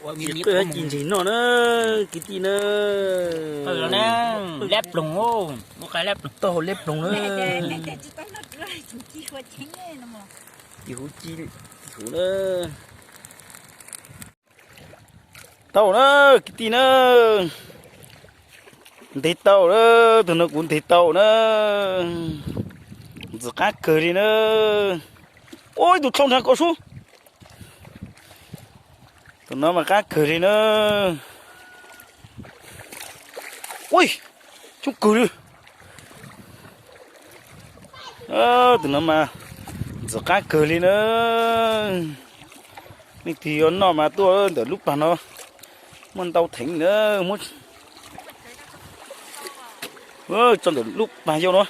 Tsis qwj hab ci ntses noj na, kwv tij na. Lab ploog, lab ploog, taub hau lab ploog na. Ci huv ci, ci huv na. Tau na, kwv tij na. Ntes tau na, tus no kuv ntes tau na. Ntxim qab kawg li na. Ua ib tug dlhau nrag ko sub. Tus no mas qab kawg li na. Ui, coob kawg li. Tus no mas ntxim qab kawg li na. Leej twg yuav noj mas tuaj ntawm lub pag no, muaj ntau theem na. Muab tso ntawm lub pag yau no.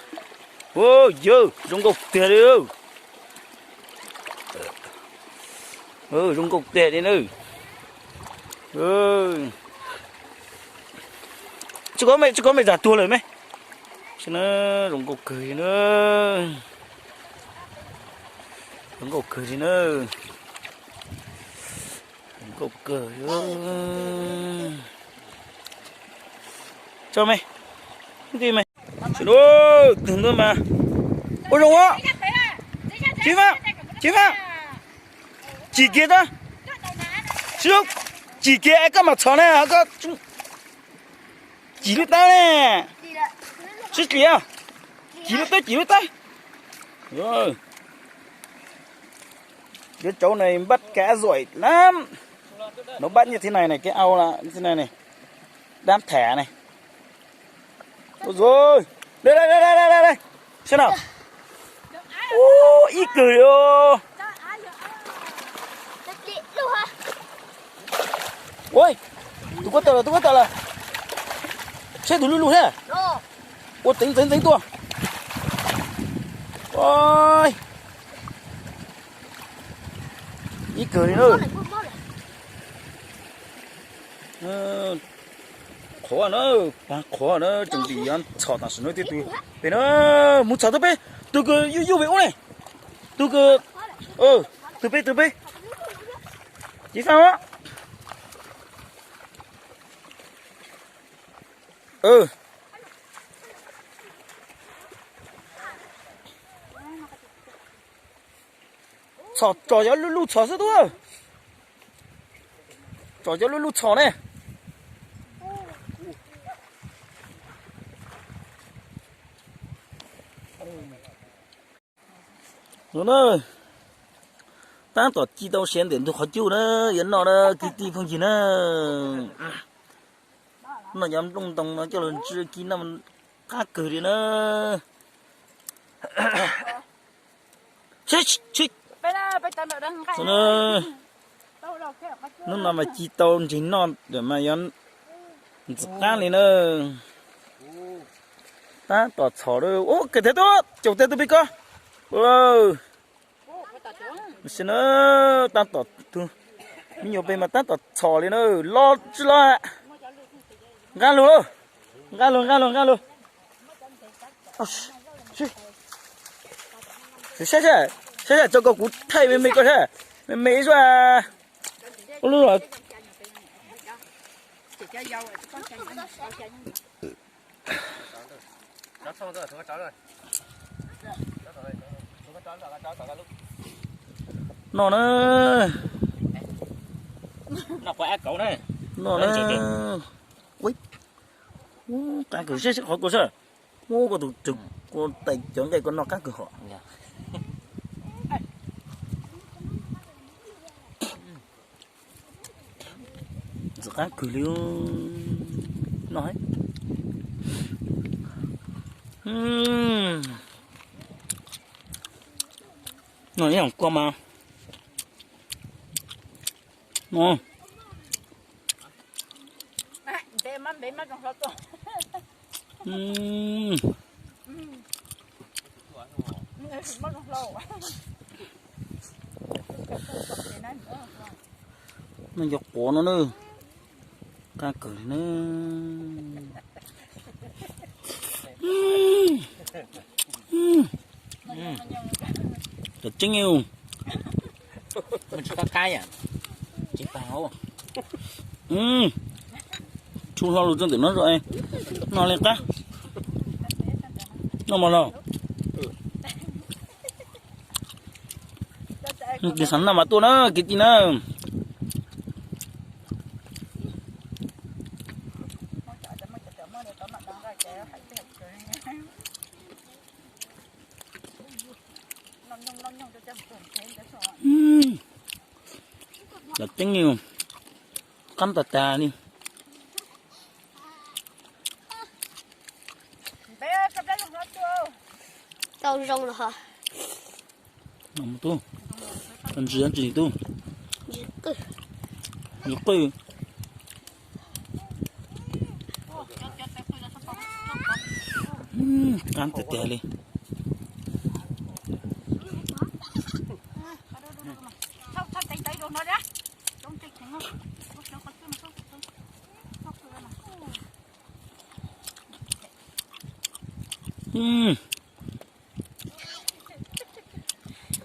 Yawg, zoo nkauj tiag li. Zoo nkauj tiag li na. Tsis kov me, tsis kov me zam tuag lawm me. Zoo nkauj kawg li na. Zoo nkauj kawg li na. Zoo nkauj kawg. Tso me, me. Tug ntawd mas ua zoo os. Chiv Fab, Chiv Fab, cim kiag tab. Cim kiag es koj mam txhom na, koj cim lub tab ne. Sib cim, cim lub tab, cim lub tab. Đứa cháu này bắt cá giỏi lắm. Nó bắt như thế này này, cái ao là như thế này này. Đám thẻ này. Ôi rồi. Đây, đây, đây, đây, đây, đây. Xem nào. Ô, ít cử đi ô. Ôi, tus quab tawm lawm, tus quab tawm lawm. Seb tus lub lub thiab. Ua txeev txeev txeev tuaj. Ôi. Ib kawg li na. Qhuav na, qhuav na, tseem tim yuav txhom tam sim no thiab tus pem na, mus txhom tus pem, tus kws yuj yuj pem ub ne, tus kws, tus pem tus pem, Civ Faj os. Txhom tsom cov luj luj txhom xwb tub. Tsom cov luj luj txhom ne. Tab tom ci tau siav ntawm ntug qhov cub na, yuav noj na kwv tij phooj ywg na. Noj cov nplooj ntoo no coj los ntxuav ci noj qab kawg li na. Hnub no mas ci tau ntses noj mas yuav ntxim qab li na. Tab tom txhom ua ke thiab tub, caum tag tus peb ko. Tab tom tus me nyuam peb mas tab tom txhom li na, los tsis los. Nqa lug, nqa lug, nqa lug, nqa lug. Saib, saib, tso ko kuv thaij me me ko saib, me me ib suab. Ua lub no na. No na. Qab kawg, saib saib qhov ko saib. Muab koj tus tus kua tais cov nqaij ko noj qab kawg hom. Ntxim qab kawg li. Noj, noj ib yam kua mas. Noj cov quav no na, qab kawg li na. Cov tseeb, tsis qab qab yom, tsis pag hauv. Tshum hlo lus rau ntawm no rau, noj li qab. Noj mov los. Tis xav noj mas tuaj na kwv tij na. Yog tseeb li, qab tas tas li. Tau zoo los. Ntsis ntsis tub. Qwj. Qab tiag tiag li.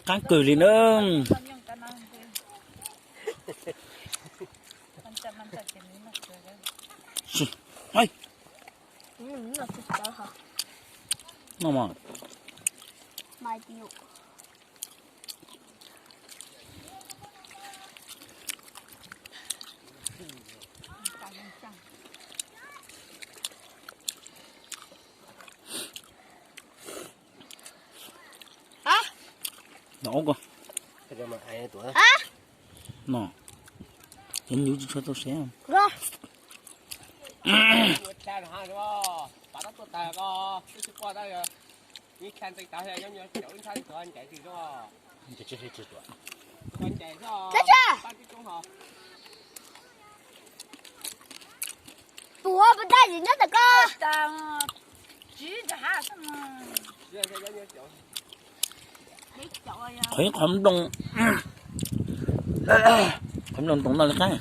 Qab kawg li na. Noj mas. No ko. No. Nyuj tsis tshua tau siav. Tuav pov daj zim nyob ntawm ko. Qhov ib qhov nploos, qhov nploos ntoo no li qab.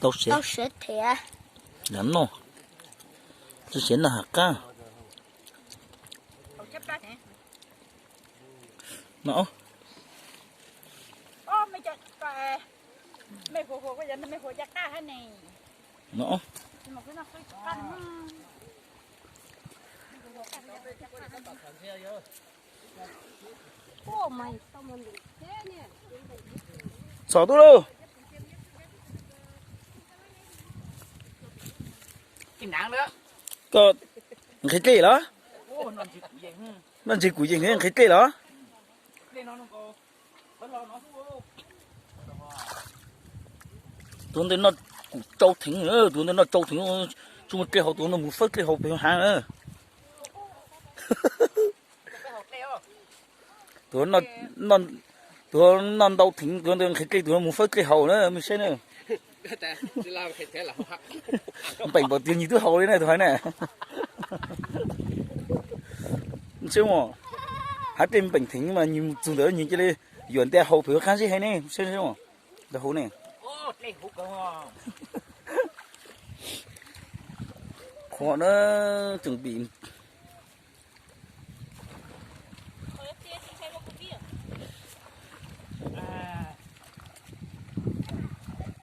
Tau siav. Tau siav thiab. Noj, tsis siav noj hav qab. No. No. Txog tuaj lauj. Koj nqhis dlej los? Noj ntsis kuv yees nqhis dlej los? Tus ntawd noj kuv tsau theev, tus ntawd noj tsau theev, tsis muaj dlej haus, tus ntawd mus fawb dlej haus pem hav na. Tus, tus noj ntau theev, tus ntawd nqhis dlej, tus ntawd mus fawb dlej haus na, mej saib na. Npeem npaum tias nws twb haus li na tus haiv na. Saib mas, haiv dlej npeem theev mas nws mus txug ntawd nws cia li yuam ntia haus pem hauv qab zib haiv ne, saib mas, ntawd hauv ne. Qhuav na, tseem pim